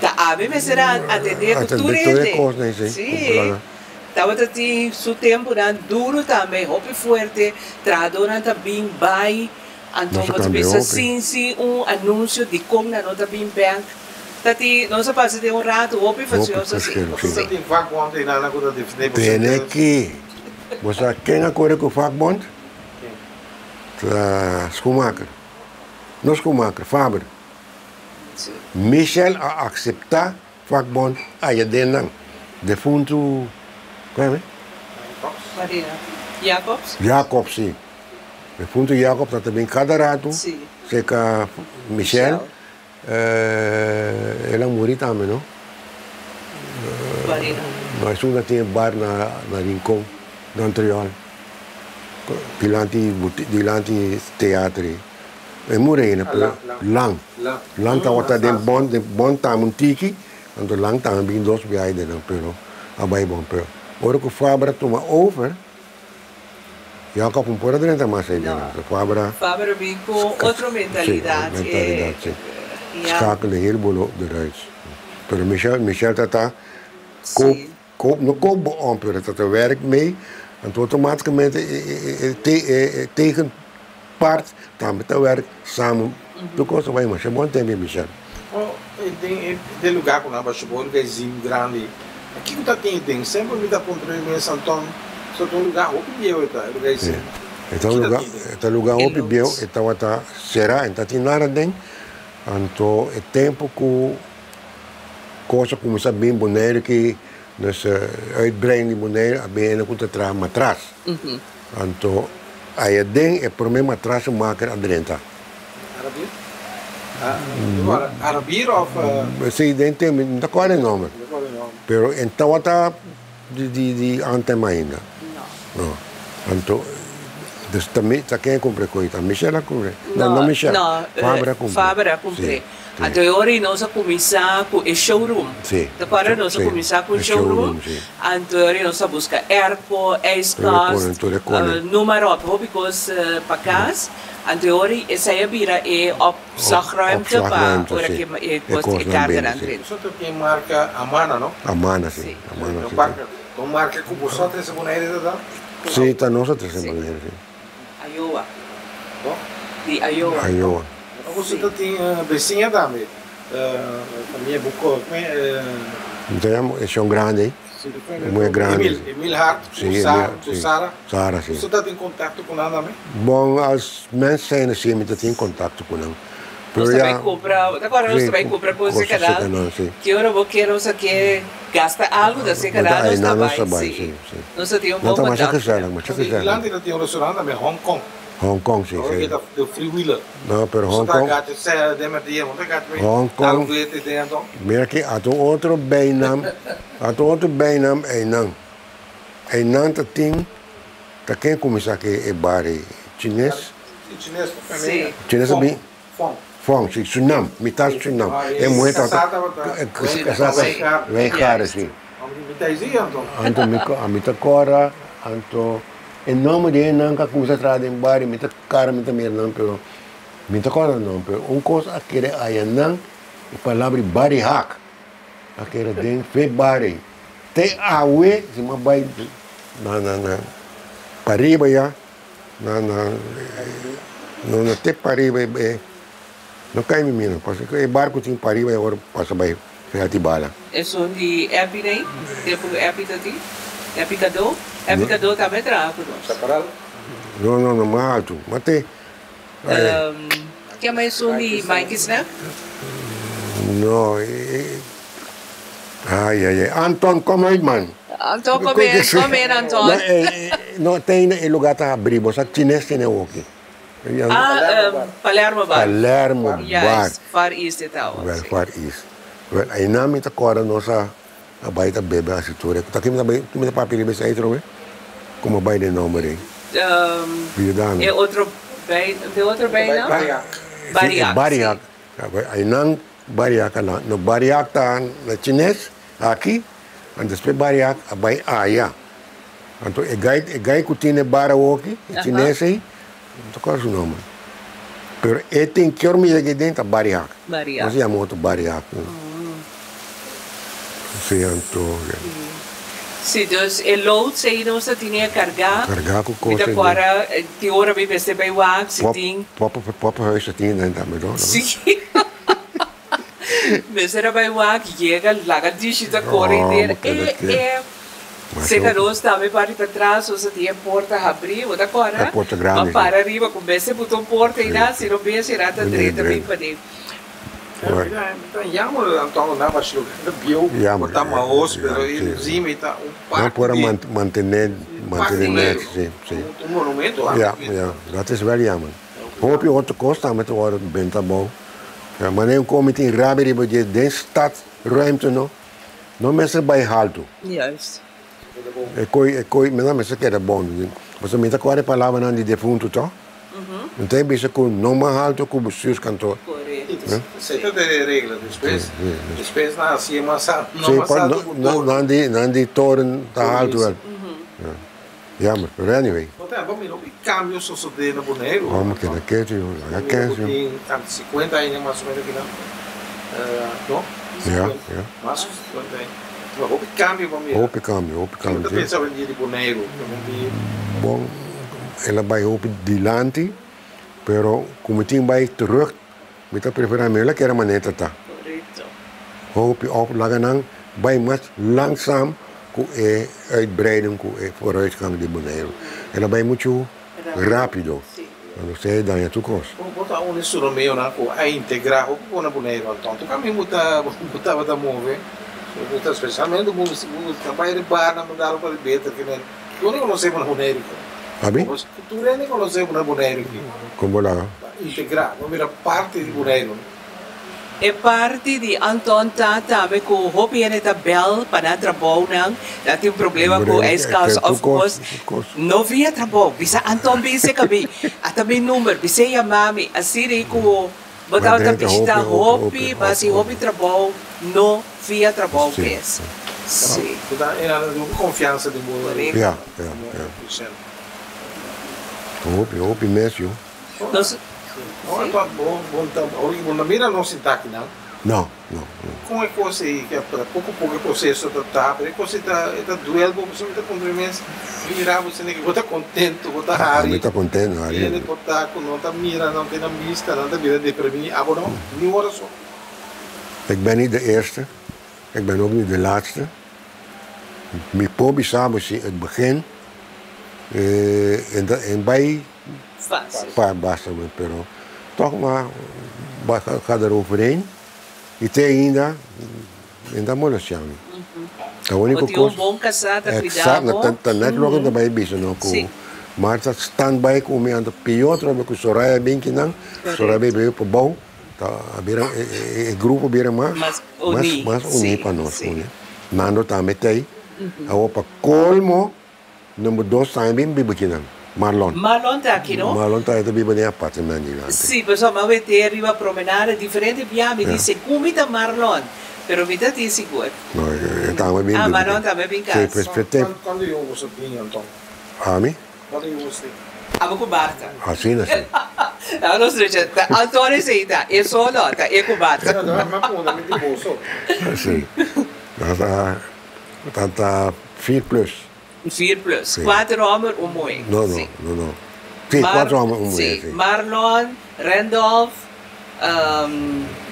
ta ami mester a atendé ku tur hende. Atendé tur e kosnan, sí. Sí, tabata tin su tempunan duru tambe, hopi fuerte, trahadónan ta bin bai, anto bo ta bisa sin sin un anunsio dikon nan no ta bin bèk. Ta tin, nos a pasa den un ratu hopi fastioso así. Pasobra ta tin vakbond einan ku ta defendé bo. Tene ki. Bo sa ken a kore ku vakbond? Ta Schoenmaker. No Schoenmaker, Faber. Michel a akseptá vakbond aya den nan. Defuntu, kon yama e? Marina. Jacobs? Jacobs, si. Defuntu Jacobs ta bin kada ratu serka Michel. El a muri tambe no. Marina. No esun ta tin e bar na na Rincon, na Antriol. Dilanti dilanti teatro ei. E muri ainda pero Lang. Lang tabata den bon den bon tambe un tiki, anto Lang tambe bin dos biaha den nan pero a bai bon pero ora ku Faber a tuma over. Jacob un por a drenta mas ei den nan. Faber a. Faber a bin ku otro mentalidat. Sí, mentalidat, sí. Schakel een heleboel op eruit. Pero Michel, Michel ta ta koop, koop, no koop bo om, pero ta ta werk mee. Anto automaticamente e e e tegenpart tambe ta werk samen. Tur kos ta bai masha bon tempo Michel. Oh, den e den lugar ku nan basha bo lugar zim grandi. Kiko ta tin den? Semper mi ta puntra mi mes, Anton, so ta un lugar hopi bieu e ta, e lugar zim. E ta un lugar, e ta un lugar hopi bieu, e tabata sera, e no ta tin nada den. Anto e tempo ku kos a kuminsá bin Boneiru ki nos uitbreiding di Boneiru a bin hende ku ta traha matras. Anto aya den e prome matrassenmaker a drenta. Arabir? Arabir of? Si, den tempo, mi no ta kòrda e nòmber. Pero e tabata di di Anthem ainda. No. Anto, dus ta mi, ta ken a kumpra e koi? Ta Michel a kumpra? No, no Michel. Faber a kumpra. Faber a kumpra. Anto e ora ei nos a kuminsá ku e showroom. Sí. Ta kòrda nos a kuminsá ku e showroom. Anto e ora ei nos a buska airco, ijskast, noem maar op, hopi kos pa kas. Anto e ora ei esei a bira e opslagruimte pa ora ku e kos, e karganan drenta. Boso ta tin marka Amana, no? Amana, sí. Amana, sí. Ta un marka ku boso a trese Bonaire ta ta? Sí, ta nos a trese Bonaire, sí. Iowa. Di Iowa. Iowa. Boso ta tin besiña tambe, famia Bucor. Mi ta yama e shon grandi ei. Muy grandi. Emil, Emil Hart ku Sara. Sara, si. Boso ta tin kontakto ku nan tambe? Bon, als mens zijnde si mi ta tin kontakto ku nan. Nos ta bai kumpra, ta kòrda nos ta bai kumpra kos e kanal. Ki ora bo kier nos a ke gasta algu ta se kanal nos ta bai, si. Nos ta tin un bon kontakto ku nan. Pasobra Irlanda ta tin un restaurant tambe, Hong Kong. Hong Kong, si, si. De Freewheeler. No, pero Hong Kong. Bo ta gachi sè den merdia, bo ta gachi Hong Kong. den anto. Mira aki, a ta un otro bijnaam, a ta un otro bijnaam einan. Einan ta tin, ta ken kuminsá ku e bar ei? Chines? Si, chines. Si. Chines a bin. Fong. Fong, si, su nam, mitat su nam. E muhe ta Kasá tabata Wijngaard, si. Anto mi mi ta kòrda, anto e nòmber di nan ku a kuminsá traha den bario, mi ta kara mi ta mira nan, pero mi ta kòrda nan, pero un kos a kere haya nan e palabra di bari hak, a kere den fe bari. Te awe si mi a bai na na na pariba ya. Na na no na te pariba e no kai mi mira pasobra e barco tin pariba y awor pasa bai Veld y Bala. Esun di Epi nei, tempu ku Epi ta tin, Epi Kado, Epi Kado tambe a traha ku nos. Chaparral? No no no mas alto, mas te. Kema esun di Mikey Snack? No ai ai ai Anton kom uit man. Anton kom in, kom in Anton. No te e lugar ta habri bo sa chines tene hoki. Ah Palermo bar. Palermo bar. Juist, Far East e ta awor. Wel Far East. Wel einan mi ta kòrda nos a. A bai ta bebe hasi tur e. Ta ki mi ta bai, ki mi ta papia riba esei atrobe? Como a bai den nomber ei? Biudano. E otro bij, de otro bijnaam? Bariak. Bariak, Si, e bariak. Einan bariak a na. No bariak ta na chines aki, anto despues bariak a bai aya. Anto e gai, e gai ku tin e bar awoki, e chines ei, no ta kòrda su nomber. Pero e tin kior mi yega den ta bariak. Bariak. Nos yama otro bariak. Sí, anto. Sí, dus e loods ei nos ta tene a kargá. Kargá ku Mi kos ta ei. kòrda tin ora mi mester bai wak si tin. Pop, poppenhuis ta tin den tambe, no? Sí. Mester a bai wak, yega, laga dishi ta kore Oh, den bo keda e ke. e. Masha Seka hopi. nos tambe parti patras, nos a tin e porta habrí, bo ta kòrda? E porta grandi, Ma sí. para riba ku mester buta un porta Sí, einan, sí. si no bes e nan ta Bini drenta bin drenta. paden. Ta jammer Anton na was lo de bieu Jammer, ta mahos ja, pero sí. inclusive ta un No parti por di mantener, parti mantener di net, sí, sí. un monumento Ja, ja, dat is wel jammer. Hopi otro kos tambe ta wòrdu benta abou. Ja, manera un komi tin rabia riba dje den stad ruimte no, no mester bai haltu. Juist. E koi, e koi, mi no mester keda bon. Pasobra mi ta kòrda e palabranan di defuntu tòg. Mi ta bisa ku no mas haltu ku bestuurskantoor. Korekto. Esei ta de regla. Despues, despues nan hasié mas haltu, no Sí, mas haltu ku toren. Nan di, nan di toren ta haltu wel. Jammer, pero anyway. No ta bo mira hopi kambio sosodé na Boneiru. Hòmber keda ketu yo, laga kens yo. Tin tantu 50 aña mas o menos kinan, no? Ja, ja. Mas ku 50 aña. Pero hopi kambio bo mira. Hopi kambio, hopi kambio. Kiko ta pensa awendia di Boneiru? Bon, el a bai hopi dilanti, pero ku mi tin bai terug, mi ta preferá mi la kere manera ta ta. Korekto. Hopi òf laga nan bai mas langzaam ku e uitbreiding, ku e vooruitgang di Boneiru. El a bai muchu rápido. Anto esei daña tur kos. Bo ta un di Suromeonan ku a integrá hopi bon na Boneiru, anto. Tur kaminda bo ta bo tabata move, bo ta spesialmente bo ta bai riba nan bo dal pa di beter ke men. Tur hende konosé bo na Boneiru aki. Abi? Tur hende konosé bo na Boneiru aki. Kon bo laga? Integrá, bo bira parti di Boneiru. E parti di Anton ta tambe cu hopi hende ta bel pa nan trabounan, nan tin problema cu ijskast of cos, no via trabou, bisa Anton bin cerca mi, ata mi number, bis'e yama mi, asina cu bo tabata bishita hopi, bo haci hopi trabou, no via trabou mes. Si. Bo ta e nan duna confiansa den bo. Ya, ya, ya. Hopi, hopi mes yo. Nos. Bo no mira nos sinta akinan. No, no, no. Kon e kos ei ke poko poko e proseso ta ta, pero e kos ei ta e ta duel bo pasobra mi ta puntra mi mes, mi mira bo esei bo ta kontento, bo ta hari. Mi ta kontento, hari. Hende por ta ku no ta mira, no tin nan bista, nan ta bira deprimi, abo no, ni ora so. Ik ben niet de eerste, ik ben ook niet de laatste. Mi por bisa bo si het begin en bai Pa basta men pero toch ma ba ga der overheen y te ainda mi ta molestia mi. Ta unico Bo tin un cos bon casá ta cuida Exacto, bo. ta ta net loke ta bay bisa no cu Martha stand by cu mi anto pior trobe cu Soraya bin kinan, Soraya bay bay pa bou ta a bira e grupo bira mas Mas mas uní, mas uní sí, pa nos sí. uní. Nando tambe t'ey. Awor pa colmo Number dos tambe bin biba kinan, Marlon. Marlon ta aki no? Marlon ta ta biba den apartment dilanti. Si, pasobra mi a wete riba promenade diferente bia, mi di segun mi ta Marlon, pero mi ta tin sigur. No, e tambe bin Ah, biba. Marlon tambe bin Si, kas. pues p'e Cuando yo boso bin anton? Ami? Cuando yo boso tin? Abo ku Marta. Asina si. Nan nos drecha, ta Anton esei ta, e so no, ta e ku Marta. No, no, mi a pone mi di boso. Si, ta ta ta vier plus. Vier plus. Sí. Kuater hòmber, un muhé. No, no, Sí. no, no. Sí, Mar- kuater hòmber, un muhé, sí. sí. Marlon, Randolph,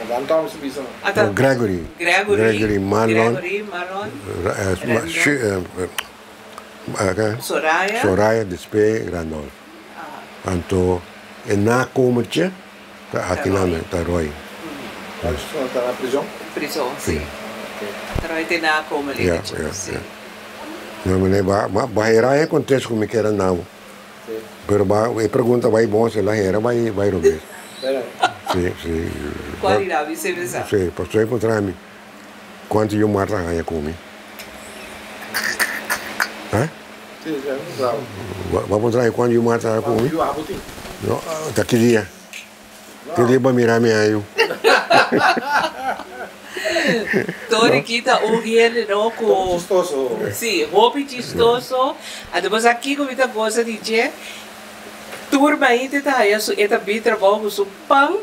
Maar dan is bisa. ata- No, Gregory. Gregory. Gregory, Marlon. Gregory, Marlon. Ma- Randolph. Shu- eh, Soraya. Soraya, despues Randolph. Anto e nakomertje ta aki nan, ta Roy. Dus. Ta na prison? Prison, sí. Sí. Ta Roy te nakomertje, Ja, ja, sí. ja. No, meneer, ba, ba, ba hera e contest ku mi kera nou. Sí. Pero ba, e pregunta bai bon, se la hera bai, bai robes. Sí, sí. Cual irá, mi se bisa. Sí, pasobra e puntra mi, cuanto yu Marta haña ku mi? Hè? Si, ya bravo. Bo a puntra mi kuantu yu Marta a ku mi? Kuantu yu abo tin? No, ta ki dia? Ki dia bo a mira mi ayu? Tori kita un hende no ku. Hopi chistoso. Si, hopi chistoso. Anto bo sa kiko mi ta gosa di dje? Tur maite ta haya su e ta bin trabou ku su pan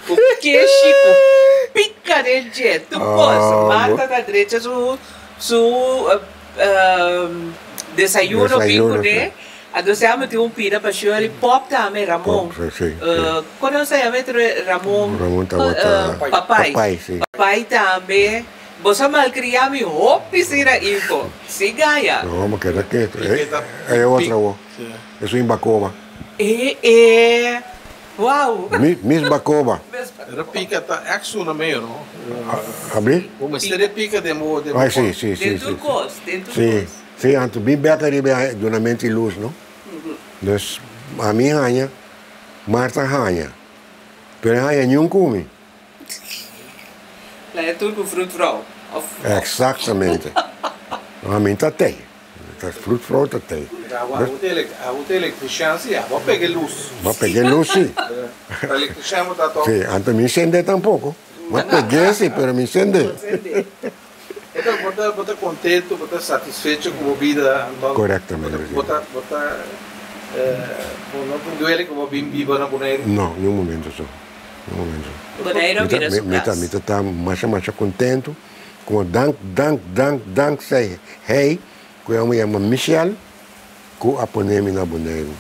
ku keshi ku pika den dje. Tur kos. Marta ta drecha su su desayuno bin kuné. Anto se amo tin un pida pa Shirley Pop tambe Ramon. Pop, si, si. Kon nos ta yama e Ramon? Ramon tabata Papai. Papai, si. Papai tambe. Bo sa malkriá mi hopi sira Ivo. Si gaya. No, ma keda ketu. E e otro awo. Esun in Bacoba. E e wow. Miss Bacoba. Pero pika ta èk suna medio no. Abri? Bo mester e pika den bo den bo. Ay si si si. Den tur kos, den tur Si. kos. Sí, anto bin bek ariba e dunamento di lus, no? Dus ami haña, Marta haña, pero e haña niun ku mi. La e tur ku fruitvrouw, of? Exactamente. Ami ta tei. Ta fruitvrouw ta tei. Abo ta electrician si, abo a pega e lus. Bo a pega e lus si. Ta electrician bo ta toch? Sí, anto mi sende tampoco. Bo a peg'é si, pero mi sende. Bo ta, bo ta, bo ta contento, bo ta satisfecho cu bo bida, Anton? Correctamente, sí. Bo ta, bo ta, bo no ta duele cu bo bin biba na Boneiru? No, ni un momento so, ni un momento. Boneiru a bira su cas. Mi ta ta masha, masha contento cu dank, dank, dank, dankzij hij cu e homber yama Michel cu a pone mi na Boneiru.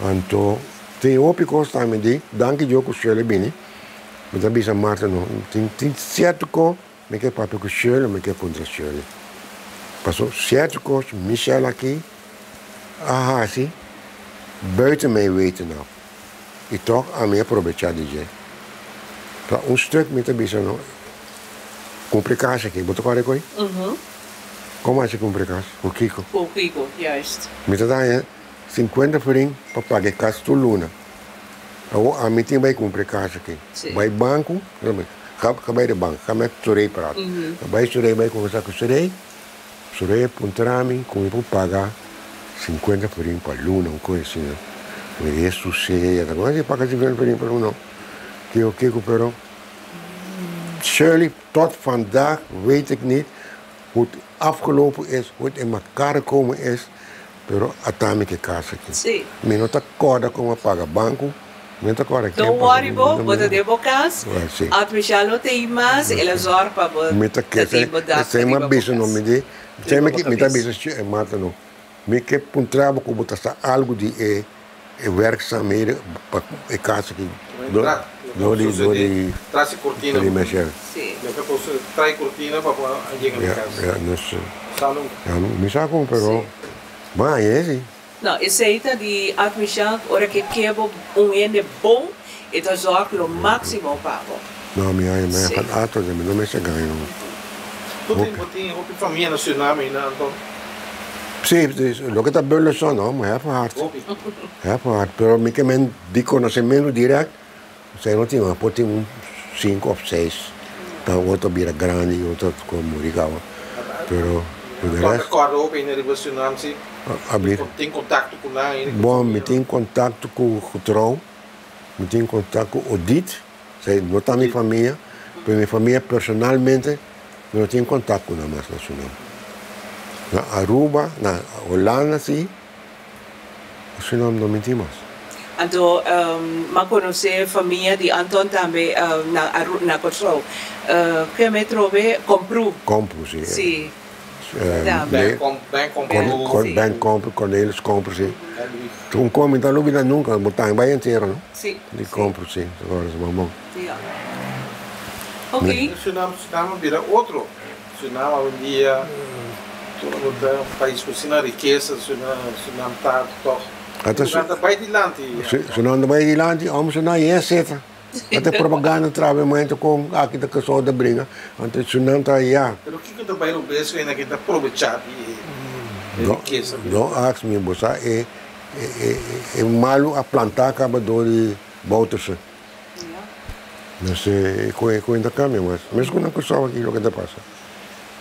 Anto tin hopi cos tambe di danki Dios cu Shirley bini. Mi ta bisa Martha no, tin, tin cierto co. Mi ke papia ku Shirley, mi ke puntra Shirley. Paso sierto kos Michelle aki a hasi buiten mijn weten af. I tòg ami a probechá di dje. Ta un stuk mi ta bisa no, kumpra e kas aki. Bo ta kòrda koe? Komo hasi kumpra e kas? Ku kiko? Ku kiko, juist. Mi ta daña sinkuenta florin pa paga e kas tur luna. Awor ami tin bai kumpra e kas aki. Bai banku, ga bai de bank, ga met Surey praat. Ga bai Surey bai conversa ku Surey, Surey a puntra mi ku mi por paga sinkuenta florin pa luna, un kos asina. Mi di Hesus sea, ta kon paga sinkuenta florin pa luna? Kiko kiko pero Shirley tot vandaag weet ik niet hoe het afgelopen is, hoe het in mekaar gekomen is. Pero ata mi ke kas aki. Sí. Mi no ta kòrda kon a paga banko, mi no ta kòrda ken Don't paga. worry bo, bo ta den bo kas. Well, sí. Ad Michel no ta ei mas, el a zòrg pa bo Mi ta ta ke tin bo dak esei mi riba a bo bisa no, kas. mi di, esei Riba mi bo ki mi ta kabes. bisa shi e mata no. Mi ke puntra bo ku bo ta sa algu di e e werkzaamheden pa e kas aki do do di do di Tras e cortina. di Michel. Sí. Loke por trae cortina pa bo a yega na Ja, kas. ja, dus Sa nunca. ja, mi sa kon pero Sí. Bo a haña esi? No, esei ta di admishon ora ke kebo un hende bon e ta zorg lo maximo pa bo. No, mi haña mi Sí. haña ato mi no mester gaña no. Bo tin bo tin hopi famia na Suriname ainda Anton? Sí, loke ta Burleson no, mi hef hard. Hopi. Hef hard, pero mi ke men di konosementu direct, esei no tin, por tin un sinku of seis. Ta otro a bira grandi, otro a muri caba. Pero de Anton ta rest. corda hopi ainda riba Suriname si? Abrir. Tin contacto cu nan ainda? Bon, mi tin contacto cu Getrouw, mi tin contacto cu Odit, esei no ta mi famia, pero mi famia personalmente mi no tin contacto cu nan mas na Suriname. Na Aruba, na Holanda si. Su nom no minti mas. Anto m'a konosé famia di Anton tambe na Aru na Kòrsou. Ke me trobe Komprú. Komprú, si. Si. Tambe. Ben Komprú. Si. Ben Komprú, Cornelis Komprú, si. Un kon mi ta lubida nunka, bo tambe bai entero, no? Si. Di Komprú, si. Ora su bon bon. Ya. Oké. Su nom su nom a bira otro. Surinam awendia tur lo ta un pais ku asina rikesa, Surinam ta tòg Surinam ta bai dilanti. Surinam ta bai dilanti, ome Surinam yen seta. Ata propaganda trabe momento kon aki ta Kòrsou ta bringa, anto Surinam ta ya. Pero kiko ta bai robes ku hende aki ta probechá di e rikesa? Don't ask me, bo sa e malu a plantá kaba dor di Bouterse. No sé cu e cuenta cambia mas. Mes cu na Curaçao aki loke ta pasa.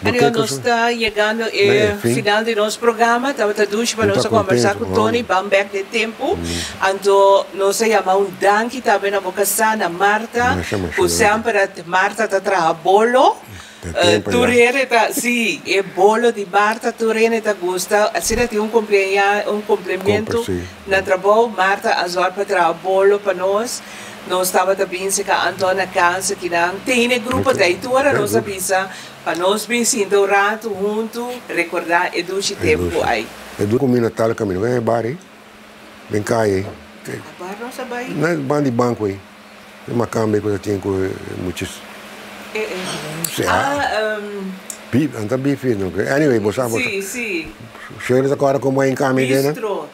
Anyway, nos ta yegando e final di nos programa. Tabata dushi pa nos a combersa cu Tony. Ban bek den tempo. Anto nos a yama un danki tambe na bo casa, na Marta, cu semper a, Marta ta traha bolo. Tur hende ta, si, e bolo di Marta tur hende ta gusta. Asina tin un cumpleaña, un cumplemento na trabou, Marta a zorg pa traha bolo pa nos. Nos tabata bin seka Anton na cas akinan. Tin e grupo ta ei tur ora nos a bisa pa nos bin sinta un ratu huntu recorda e dushi tempu ai. E dushi cuminda tal caminda wen e bar ei den caya ei. A bar nos a bai? Na e ban di banco ei. E macamba ei cu ta tin cu e muchis. E e. Ah Beef, anta beef no. Anyway bo sa bo sa. Si si. Shirley ta corda como a hincami den? Bistro.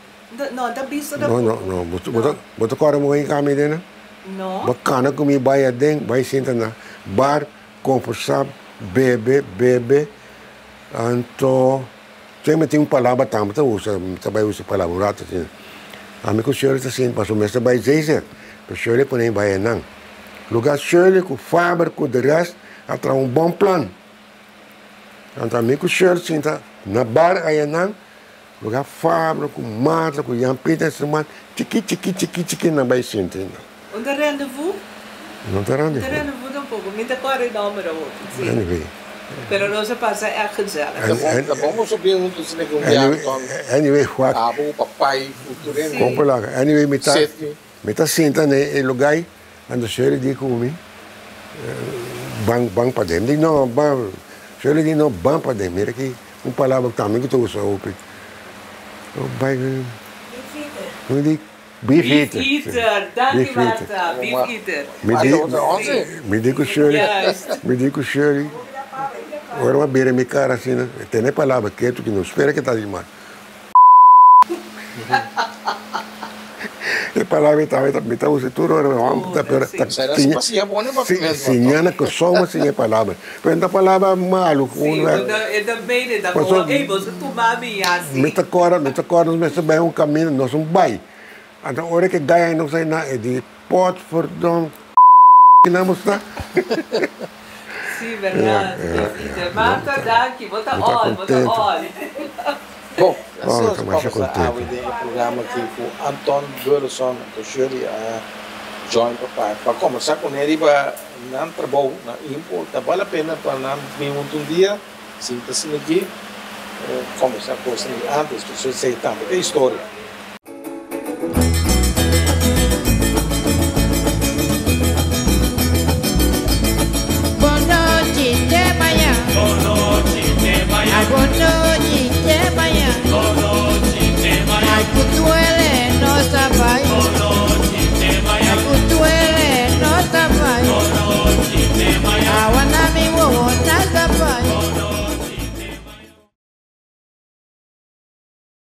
No, ta bisto ta. No, no, no. Bo, bo, ta, bo ta kòrda moe kami den? No. Bo kana ku mi bai aden, bai sinta na bar, konversá, bebe, bebe. Anto, te mi tin un palabra tambe ta usa, mi ta bai usa e palabra un rato asina. Ami ku Shirley ta sinta, pasobra mester bai Zeezicht, pero Shirley pone mi bai einan. Lugá Shirley ku Faber ku de rest a traha un bon plan. Anto ami ku Shirley sinta na bar einan. Lugar Fabro ku Marta ku Jan Pieter esei man chiki chiki chiki chiki nan bai sinti nan. Un ta rendezvous? No ta rendezvous. No ta rendezvous tampoco. Mi ta kòrda e nòmber awor. Si. Anyway. Pero nos a pasa ègt gezellig. Ta bon boso bin huntu asina ku un biaha con Anyway, wak. Abo, papai, ku tur hende. Kon por laga. Anyway, mi ta Sidney. mi ta sinta na e lugai anto Shirley di ku mi ban ban paden. Mi di no ban. Shirley di no ban paden. Mira ki. Un palabra tambe ku ta usa hopi. Bai Mi di beef eater. Beef eater, danki Martha, beef eater. Mi di mi di ku Shirley, mi di ku Shirley, ora mi a bira mi kara asina, tene palabra ketu ki no spera ke ta di mas. E palabra ei tambe mi ta usa tur ora, mi ta pero ta siña siña na Kòrsou mi siña e palabra, pero no ta palabra malu ku unu pasobra mi ta kòrda mi ta kòrda nos mester bai un kaminda nos un bai anto ora ke gaya nos a na e di pòtverdòm kinan bo sta. Mi ta kontento. Bon, asina nos a pasa awe den e programa aki ku Anton Burleson anto Shirley a join pa pa pa kombersá kuné riba nan trabou na Impo. Ta bal la pena pa nan bin huntu un dia sinta asina aki kombersá kosnan di antes, pasobra esei tambe ta historia.